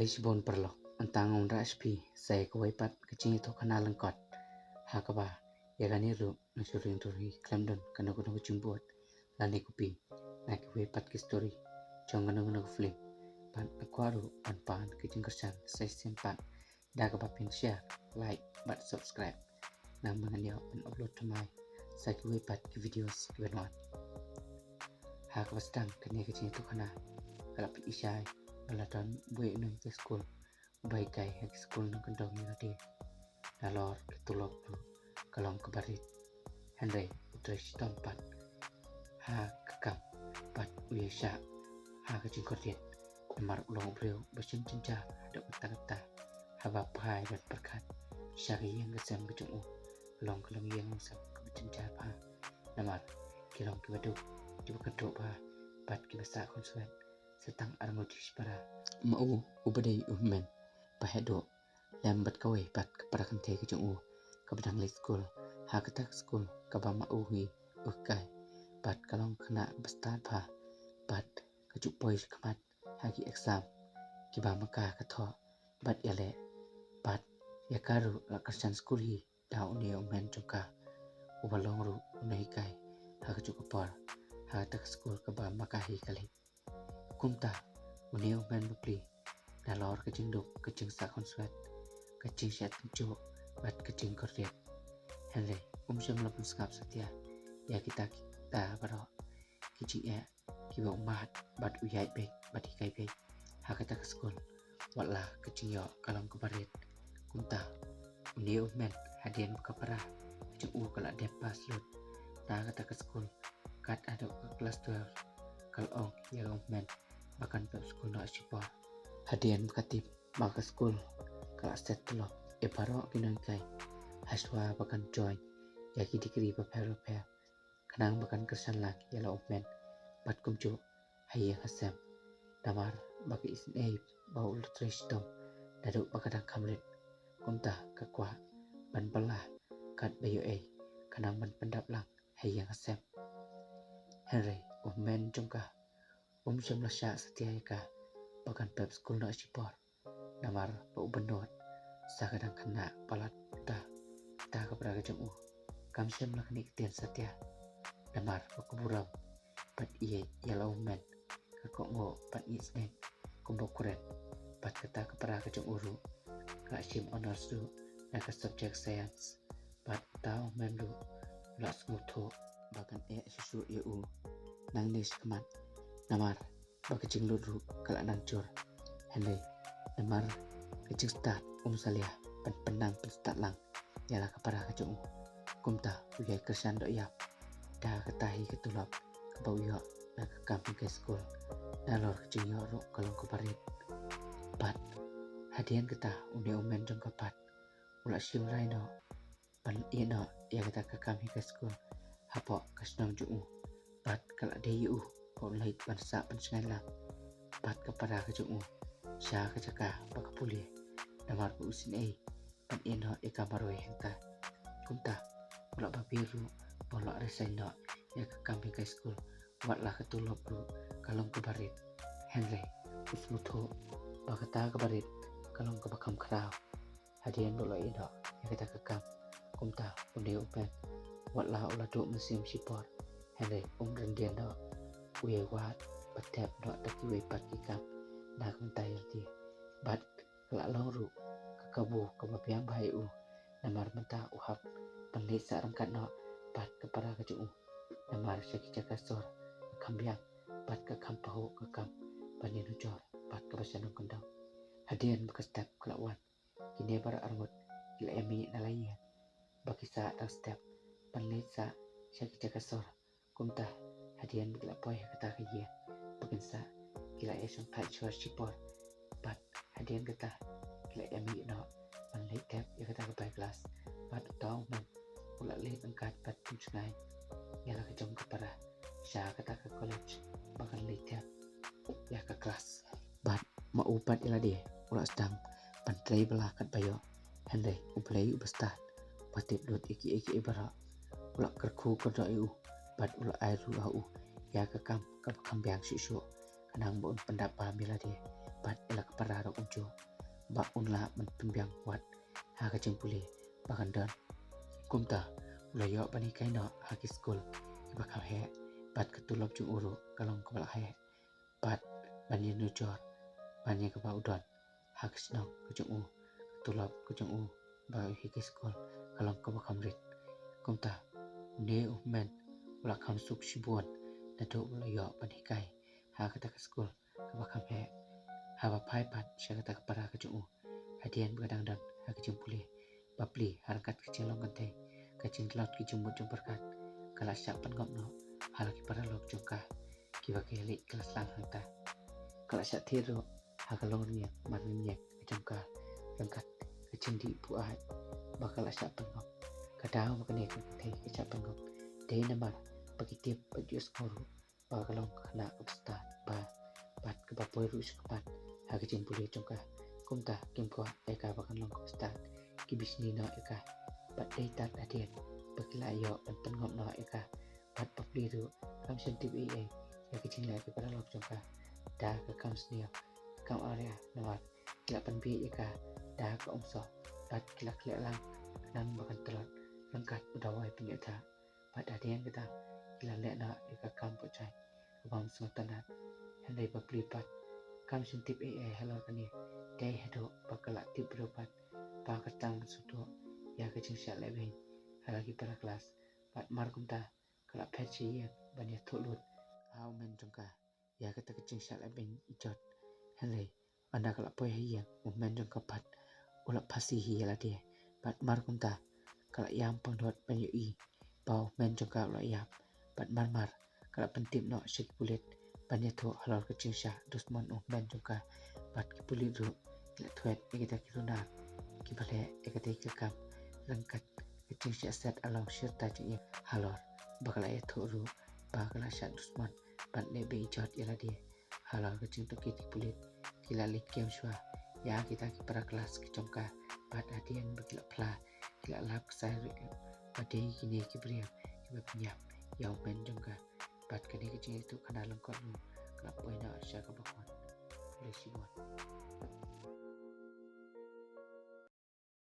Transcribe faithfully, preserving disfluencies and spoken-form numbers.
Shibun paralok, mynta nga wanrah sha phi sa ïa kawei pat ka jingïathuhkhana lyngkot, ha kaba ïa kane ruh nga shu ring duri khlem don kano kano ka jingbud lane copy na kiwei pat ki story jong kano kano ka film. Bad nga kwah ruh ban pan ka jingkyrshan sa shisien pat da kaba phin share, like bad subscribe. Namar ba ngan ïoh ban upload thymmai sa kiwei pat ki videos kiban wan. Ha kaba sdang kane ka jingïathuhkhana, ka la pyni shai ba la don uwei u nonghikai skul uba hikai ha ki skul nongkyndong ïa lade. Nalor ka tulop ruh ka long kaba rit, hynrei u trei shitom pat ha ka kam bad u ïaishah ha ka jingkhyndiat. Namar u long u briew ba shem jynjar haduh katta katta haba phai bad pyrkhat sha ka ïing ka sem ka jong u. Ka long ka longïing longsem kaba jynjar bha, namar ki long kiba duk, kiba kynduh bha bad kiba sah khunswet sa tang arngut shipara. Ma u uba dei u hynmen ba heh duh, lem bad kawei pat ka para kynthei ka jong u kaba dang leit skul ha kata ka skul kaba ma u hi u hikai. Bad ka long ka khynnah ba stad bha, bad ka ju poi shakhmat ha ki exam kiba ma ka ka thoh bad ïaleh. Bad ïa ka ruh la kyrshan skul hi da une u hynmen jong ka, uba long ruh u nonghikai ha kajuh ka por ha kata ka skul kaba ma ka hi ka leit. Kumta une u hynmen bapli, nalor ka jingduk, ka jingsah khunswet, ka jingshah tyngjuh bad ka jingkhyndiat, hynrei um shym la pynsngap satia ïa kita kita baroh ki jingeh kiba u mad bad u ïaid beit bad hikai beit ha kata ka skul. Wat la ka jingïoh ka long kaba rit, kumta une u hynmen, hadien ba ka para ka jong u ka la dep pass lut na kata ka skul, kat haduh ka klas twelve, ka la ong ïa u hynmen ba kan pep skul noh shipor. Hadien ba ka tip ba ka skul ka la set tulop ïa baroh ki nonghikai, hashwa ba kan join ïa ki degree bapher bapher, khnang ba kan kyrshan lang ïa la u hynmen bad kumjuh ha ïing ha sem. Namar ba ka isynei ba u la trei shitom naduh ba ka dang kham rit, kumta ka kwah ban bylla katba ïoh ei, khnang ban pyndap lang ha ïing ha sem. Hynrei u hynmen jong ka um shym la shah satia ïa ka ba kan pep skul noh shipor, namar ba u bynnud sa ka dang khynnah palat. Ta, ta ka para ka jong u kam shym la knieh ktien satia, namar ba ka burom bad ïeit ïa la u hynmen ka kohnguh bad isynei kumba u kren. Bad kata ka para ka jong u ruh ka la shim honours ruh na ka subject science. Bad uta u hynmen ruh u la sngewthuh ba kan eh shuh shuh ïa u nangne shakhmat, namar ba ka jinglut ruh ka la nang jur. Hynrei namar ka jingstad um salia ban pynnang pynstad lang ïa la ka para ka jong u. Kumta u ïai kyrshan doh ïap da kata hi ka tulop kaba u ïoh na ka kam hikai skul, nalor ka jingïoh ruh ka long kaba rit. Bad hadien kata une u hynmen jong ka pat u la shim rai noh ban ïeh noh ïa kata ka kam hikai skul hapoh ka shnong jong u. Bad ka la dei ïa u ba un leit ban sah pynshngaiñ lang bad ka para ka jong u sha ka jaka ba ka pule, namar ba u isynei ban ïeh noh ïa ka marwei hangta. Kumta u la babe ruh ba u la resign noh ïa ka kam hikai skul, wat la ka tulop ruh ka long kaba rit. Hynrei u sngewthuh ba kata kaba rit ka long kaba kham khraw. Hadien ba u la ïeh noh ïa kata ka kam, kumta une u hynmen, wat la u la duh mynsiem shipor, hynrei um ryndien noh, u ïai wad bad thep noh da kiwei pat ki kam na ka bynta ïa lade. Bad ka la long ruh ka kabu kaba biang bha ïa u, namar mynta u hap ban leit sah ryngkat noh bad ka para ka jong u, namar sha ki jaka sor ka kham biang bad ka kham pahuh ka kam ban ïanujor bad kaba shnong kyndong. Hadien ba ka step ka la wan, kine baroh arngut ki la ïamih na la ïing ba ki sah tang step ban leit sah sha ki jaka sor. Kumta hadien ba ki la poi ha kata ka ïing ba kin sah, ki la ïashongthait shuwa shipor. Bad hadien kata ki la ïamih noh ban leit thep ïa kata ka bai klas. Bad uta u hynmen u la leit ryngkat bad pynshngaiñ ïa la ka jong ka para sha kata ka college ba kan leit thep ïa ka klas. Bad ma u pat ïa lade u la sdang ban trei bylla katba ïoh, hynrei U Blei uba stad, uba tip lut ïa kiei kiei baroh, u la kyrkhu kyrdoh ïa u bad u la ai ruh ha u ïa ka kam kaba kham biang shuh shuh, khnang ba un pyndap bam ïa lade bad ïa la ka para ruh kumjuh ba un lah ban pynbiang wat ha ka jingpule ba kan don. Kumta u la ïoh ban hikai noh ha ki skul kiba kham heh, bad ka tulop jong u ruh ka long kaba la heh. Bad ban ïanujor ban ïa kaba u don ha ka shnong ka jong u, ka tulop ka jong u ba u hikai skul ka long kaba kham rit. Kumta une u hynmen u la kham suk shibun naduh u la ïoh ban hikai ha kata ka skul kaba kham heh. Haba phai pat sha kata ka para ka jong u, hadien ba ka dang don ha ka jingpule bapli, ha ryngkat ka jinglong kynthei, ka jingtlot ki jingmut jingpyrkhat, ka la shah pynngop noh ha la ki paralok jong ka kiba ki ïaleit ka la sdang hangta. Ka la shah thied ruh ha ka longrynïeng marngynñieng ka jong ka ryngkat ka jingdih buaid ba ka la shah pynngop. Ka daw ba kane ka kynthei ka shah pynngop dei namar ba ki tip bad ïohsngew ruh ba ka long ka khynnah kaba stad bha bad kaba poi ruh sha khmat ha ka jingpule jong ka. Kumta kim kwah ïa ka ba kan long kaba stad, ki bishni noh ïa ka. Bad dei tad hadien ba ki la ïoh ban pynngop noh ïa ka bad bapli ruh kam shym tip ei ei ïa ka jingleh ki paralok jong ka. Da ka kam sniew kam awria namar ki la pynbieit ïa ka da ka umsoh bad ki la khleh lang khnang ba kan tlot ryngkat u dawai pynïoh da. Bad hadien kata ki la leh noh ïa ka kam pynjah kaba ym sngewtynnat. Hynrei bapli pat kam shym tip ei ei halor kane, dei haduh ba ka la tip briew pat ba ka tang ban sngewthuh ïa ka jingshah lehbeiñ ha la ki para klas. Bad mar kumta ka la phet sha ïing ban ïathuh lut ha u hynmen jong ka ïa kata ka jingshah lehbeiñ ijot. Hynrei ynda ka la poi ha ïing, u hynmen jong ka pat u la phasi hi ïa lade. Bad mar kumta ka la ïam pangdot ban ïohi ba u hynmen jong ka u la ïap. Bad mar mar ka la pyntip noh sha ki pulit ban ïathuh halor ka jingshah dusmon u hynmen jong ka. Bad ki pulit ruh ki la thwet ïa kita ki runar kiba leh ïa kata ka kam ryngkat ka jingshah set along shirta jingim halor ba ka la ïathuh ruh ba ka la shah dusmon bad leh beit ijot ïa lade. Halor ka jingtohkit ki pulit ki la leit kem shuwa ïa kita ki para klas ki jong ka bad hadien ba ki la phla ki la lap ksai ruh ba dei kine ki briew kiba pynïap ïa u hynmen jong ka. Bad kane ka jingïathuh khana lyngkot ruh ka la poi noh sha kaba khun. Khublei shibun.